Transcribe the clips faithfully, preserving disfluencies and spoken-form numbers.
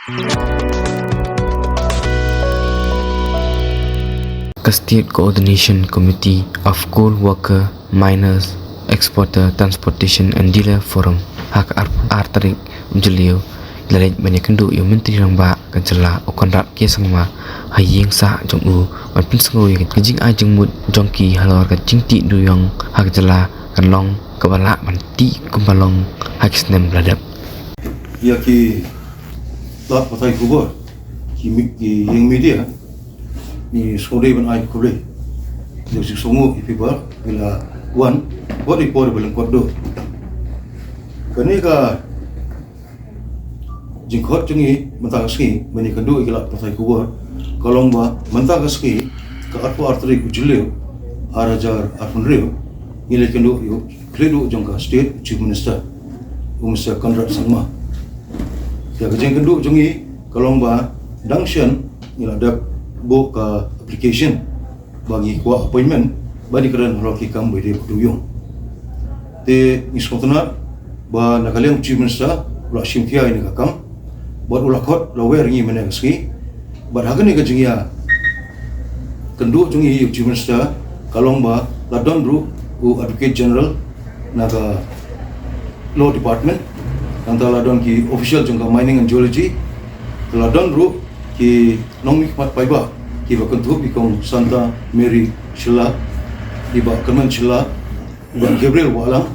Ka State Coordination Committee of Coal Worker, Miners, Exporter, Transportation and Dealer Forum ha ka arphew ar tarik u Jylliew, la leit ban ïakynduh ïa u Myntri Rangbah ka jylla u Conrad K Sangma ha ïing sah jong u, ban pynsngew ïa ka jingai jingmut jong ki halor ka jingtih dewiong ha ka jylla kan long kaba lah ban tih kumba long ha ki snem ba la dep. Ïa ki lad pathai khubor, ki mi-, ki ïing media, ngi sngewdei ban ai khublei. Ïa ki sngewdei ïa phi ba phi la wan, wat ïa por ba lyngkot duh. Kane ka jingkhot jong ngi mynta ka sngi ban ïakynduh ïa ki lad pathai khubor ka long ba mynta ka sngi, ka arphew ar tarik u Jylliew, ar hajar arphew hynriew, ngi la ïakynduh ïa u khlieh duh jong ka State, u Chief Minister, u Mister Conrad Sangma. Ïa ka jingïakynduh jong ngi ka long ba dang shen ngi la dep buh ka application ba ngi kwah appointment ba ngi kren halor ki kam ba ïadei bad dewiong. Te ngi sngewtynnat ba na ka liang u Chief Minister u la shim khia ïa kane ka kam bad u la khot la wer ïa ngi mynne ka sngi. Bad ha kane ka jingïakynduh jong ngi ïa u Chief Minister ka long ba la don ruh u Advocate General na ka Law Department, nangta la don ki official jong ka Mining and Geology, la don ruh ki nongmihkhmat paidbah kiba kynthup ïa i Kong Santa Mary Shylla, i Bah Kyrmen Shylla, i Bah Gabriel Wahlang,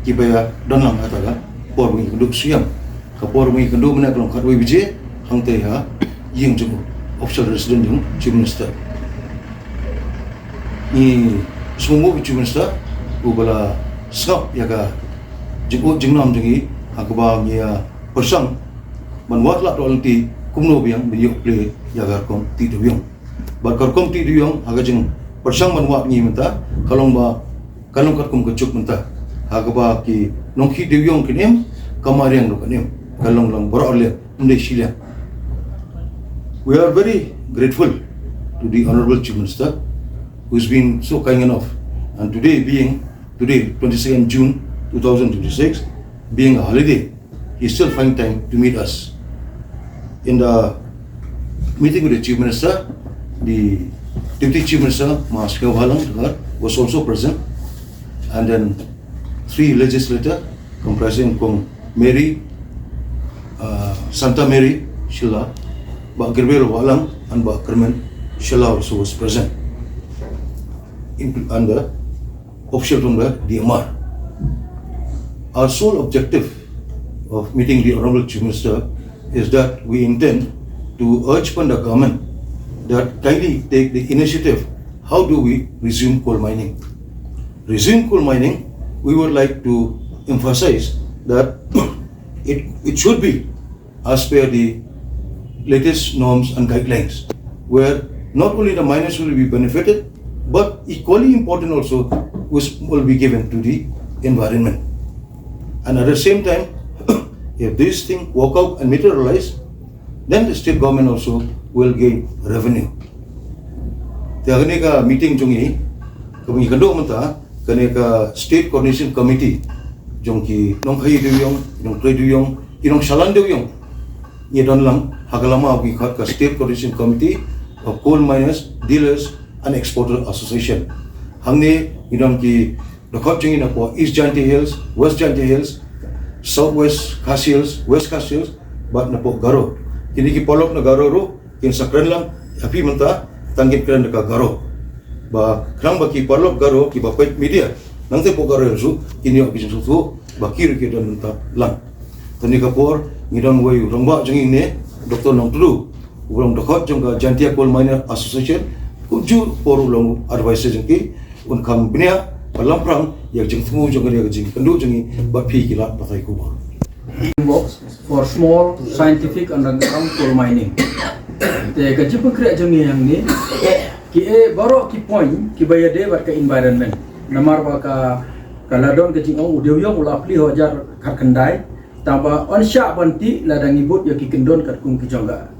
kiba ïadon lang ha kata ka por ba ngi ïakynduh shuh ïa. Ka por ba ngi ïakynduh mynne ka long khatwei baje hangtei ha ïing jong u, official residence jong u Chief Minister. Ngi sngewbha ïa u Chief Minister uba la sngap ïa ka jingud jingnam jong ngi ha kaba ngi ïa pyrshang ban wad lad ïa lynti kumno biang ban ïoh plie ïa ka rukom tih dewiong. Bad ka rukom tih dewiong ha ka jingpyrshang ban wad ngi mynta ka long ba ka long katkum ka juk mynta. Ha kaba ki nongkhih dewiong kin im, ka mariang ruh kan im. Ka long lang baroh arliang, ym dei shiliang. We are very grateful to the Honorable Chief Minister who's been so kind enough, and today being, today, twenty-second June two thousand twenty-six, being a holiday, he still find time to meet us. In the meeting with the Chief Minister, the Deputy Chief Minister, Ma Sniawbhalang Dhar, was also present, and then three legislator comprising Kong Mary, uh, Santa Mary Shylla, Bah Gabriel Wahlang, and Bah Kyrmen Shylla also was present, in, and the official from the D M R. Our sole objective of meeting the Honorable Chief Minister is that we intend to urge upon the government that kindly take the initiative. How do we resume coal mining? Resume coal mining, we would like to emphasize that it, it should be as per the latest norms and guidelines, where not only the miners will be benefited, but equally important also, which will be given to the environment. And at the same time, if this thing work out and materialize, then the state government also will gain revenue. Te ha kane ka meeting jong ngi, kaba ngi ïakynduh mynta, kane ka State Coordination Committee jong ki nongkhaïi dewiong, nongtrei dewiong, ki nongshalan dewiong, ngi don lang ha ka lama ba ngi khot ka State Coordination Committee of Coal Miners, Dealers and Exporter Association. Hangne ngi don ki dkhot jong ngi napoh East Jaintia Hills, West Jaintia Hills, South West Khasi Hills, West Khasi Hills, bad napoh Garo. Kine ki paralok na Garo ruh kin sa kren lang ha phi mynta, tang kin kren da ka Garo. Ba khnang ba ki paralok Garo kiba peit media, nangta hapoh Garo ruh kin ïoh ki jingsngewthuh ba ki ruh ki don mynta lang. Te ha kane ka por ngi don uwei u rangbah jong ngi ne, Doctor Nongtdu, u rangbah dkhot jong ka Jaintia Coal Miner Association, kumjuh por u long advisor jong ki, un kham bniah ban lamphrang ïa ka jingthmu jong ka, ïa ka jingkynduh jong ngi bad phi ki lad pathai khubor. Box for small scientific underground coal mining. Te ka jingpynkhreh jong ngi hangne, ki, eh, baroh ki point kiba ïadei bad ka environment. Namar ba ka, ka la don ka jingong u dewiong u la plie ha u hajar khatkhyndai. Tangba yn shah ban tih lada ngi bud ïa ki kyndon katkum ki jong ka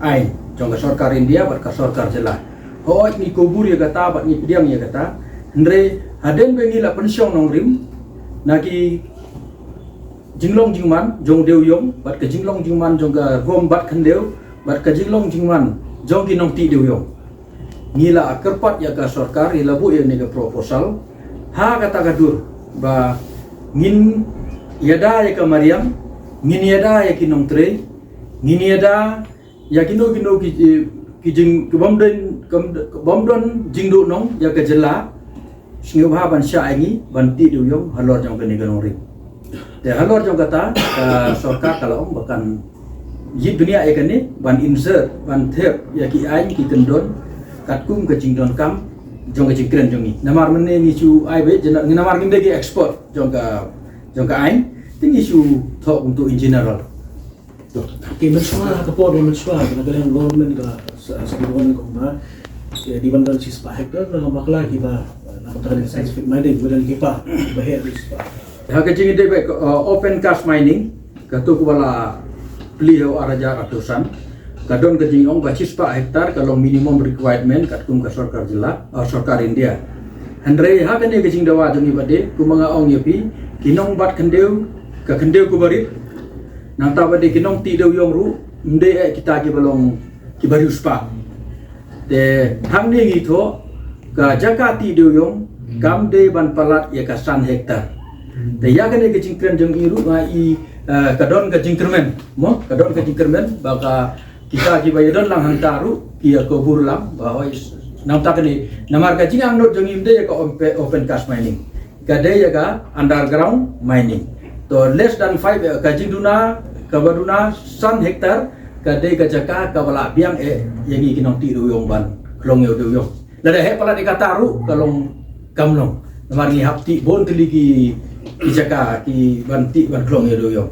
aiñ jong ka sorkar India bad ka sorkar jylla. Hooid, ngi kubur ïa kata bad ngi pdiang ïa kata. Hynrei hadien ba ngi la pynshong nongrim na ki jinglong jingman jong dewiong bad ka jinglong jingman jong ka rukom bat khyndew bad ka jinglong jingman jong ki nongtih dewiong. Ngi la kyrpad ïa ka sorkar, ngi la buh ïa kane ka proposal ha kata ka dur ba ngin ïada ïa ka mariang, ngin ïada ïa ki nongtrei, ngin ïada ïa kino kino ki, ki jing, ki bym don, ki bym don jingduhnong ïa ka jylla. Sngewbha ban shah ïa ngi ban tih dewiong halor jong kane ka nongrim. Te halor jong kata ka sorkar ka la ong ba kan ïit bniah ïa kane, ban insert, ban thep ïa ki aiñ ki kyndon katkum ka jingdonkam jong ka jingkren jong ngi. Namar mynne ngi shu ai beit, namar ngim dei ki expert jong ka, jong ka aiñ, te ngi shu thoh kumto in general. To, ki mynshuwa, ka por mynshuwa, ka kren government ka sa, sa government ka umra. Ki dei ban don shispah hektar, na bakla kiba, na kata ka scientific mining, ba don kiba, ba heh shispah. Ha ka jingïadei bad, uh, open cast mining, kato kaba la plie ha u ar hajar arphew san, ka don ka jingong ba shispah hektar ka long minimum requirement katkum ka sorkar jylla, uh, sorkar India. Hynrei ha kane ka jingdawa jong ngi bad de, kumba nga ong ïa phi, ki nongbat khyndew, ka khyndew kaba rit, nangta bad de ki nongtih dewiong ruh, ym dei eh kita kiba long kiba riewspah. Te hangne ngi thoh ka jaka tih dewiong kam dei ban palat ïa ka san hektar. Te ïa kane ka jingkren jong ngi ruh nga i, eh, ka don ka jingkyrmen, mo, ka don ka jingkyrmen ba ka kita kiba ïadon lang hangta ruh ki ïa kubur lang ba hoi nangta kane namar ka jingangnud jong ngi ym dei ïa ka open, open cast mining. Ka dei ïa ka underground mining. To less than five, eh, ka jingduna, kaba duna san hektar, ka dei ka jaka kaba la biang eh ïa ngi ki nongtih dewiong ban khlong ïa u dewiong. Lada heh palat ïa kata ruh ka long kam long. Namar ngi hap tih bun tylli ki, ki jaka ki ban tih ban khlong ïa u dewiong.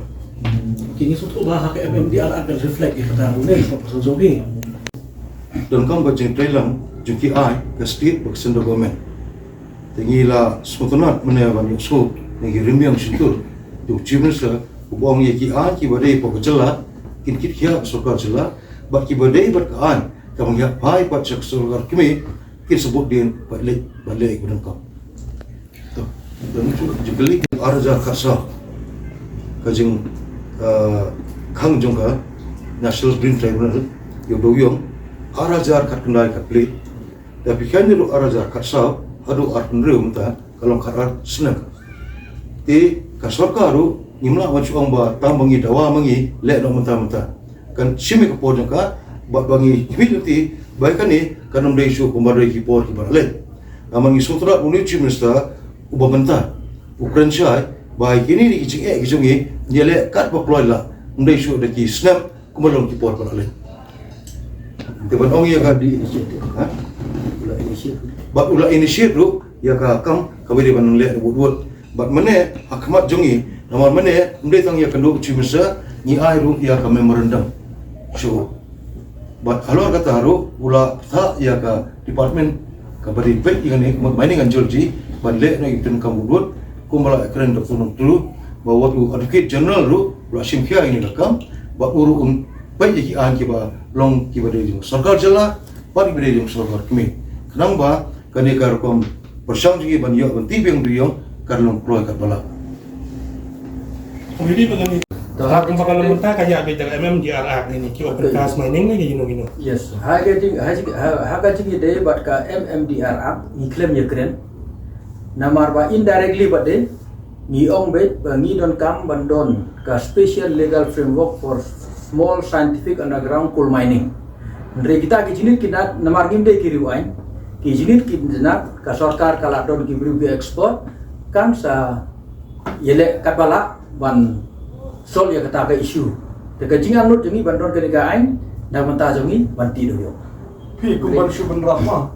Ki ngi sngewthuh ba ha ka M M D R Act ka reflect ïa kata ruh ne, ka pasal jong ki. Donkam ka jingtrei lang jong ki aiñ ka state bad ka central government. Te ngi la sngewtynnat mynne ban ïohsngew na ki rynbiang shyntur jong u Chief Minister uba ong ïa ki aiñ kiba dei hapoh ka jylla kin kit khia ka sorkar jylla bad kiba dei bad ka aiñ kaba ngi hap phai pat sha ka sorkar kmie kin sa bud dien bad leit bad leit ba donkam. To, to ngi shu jingkylli ar hajar khatsaw ka jing, eh, khang jong ka National Green Tribunal ïa u dewiong ar hajar khatkhyndai khatphra. Da phi kheiñ ruh ar hajar khatsaw haduh arphew hynriew mynta ka long khatar snem. Te ka sorkar ruh ngim lah ban shu ong ba tang ba ngi dawa ma ngi leh noh mynta mynta. Kan shim ïa ka por jong ka bad ba ngi khmih lynti ba ïa kane kan ym dei shuh kumba dei ki por kiba la leit. Namar ngi sngewtynnat ba une u Chief Minister uba mynta u kren shai ba ïa kine ki jingeh ki jong ngi ngi leh katba kloi lah, ym dei shuh da ki snem kumba long ki por ba la leit. Te ban ong ïa ka, ha? Bad u la initiate ruh ïa ka kam kaba dei ban leh da wut wut. Bad mynne ha khmat jong ngi, namar mynne ym dei tang ïa ka, u Chief Minister, ngi ai ruh ïa ka memorandum sha u. Bad halor kata ruh u la pynthah ïa ka department kaba dei peit ïa kane ka Mining and Geology ban leh noh ïa ki donkam wut wut, kumba la kren Doctor Nongtluh, ba wat u Advocate General ruh u la shim khia ïa kane ka kam, bad u ruh un peit ïa ki aiñ kiba long kiba dei jong sorkar jylla bad kiba dei jong sorkar kmie. Khnang ba kane ka rukom pyrshang jong ngi ban ïoh ban tih biang biang kan long kloi katba lah. Kumba ka long mynta ka ïa beit da ka M M D R Act ne, ki open cast mining ne, ki kino kino. Yes. Ha ka jing, ha jing, ha, ha ka jingïadei bad ka M M D R Act ngi khlem ïakren. Namar ba indirectly bad de ngi ong beit ba ngi donkam ban don ka special legal framework for small scientific underground coal mining. Hynrei kita ki jingit ki nat namar ngim dei ki riew aiñ. Ki jingit ki nat ka sorkar ka la don ki briew ki expert kan sa ïaleh katba lah ban solve ïa kata ka issue. Te ka jingangnud jong ngi ban don kane ka aiñ na ka bynta jong ngi ban tih dewiong. Phi kum ban shu bynrap ma.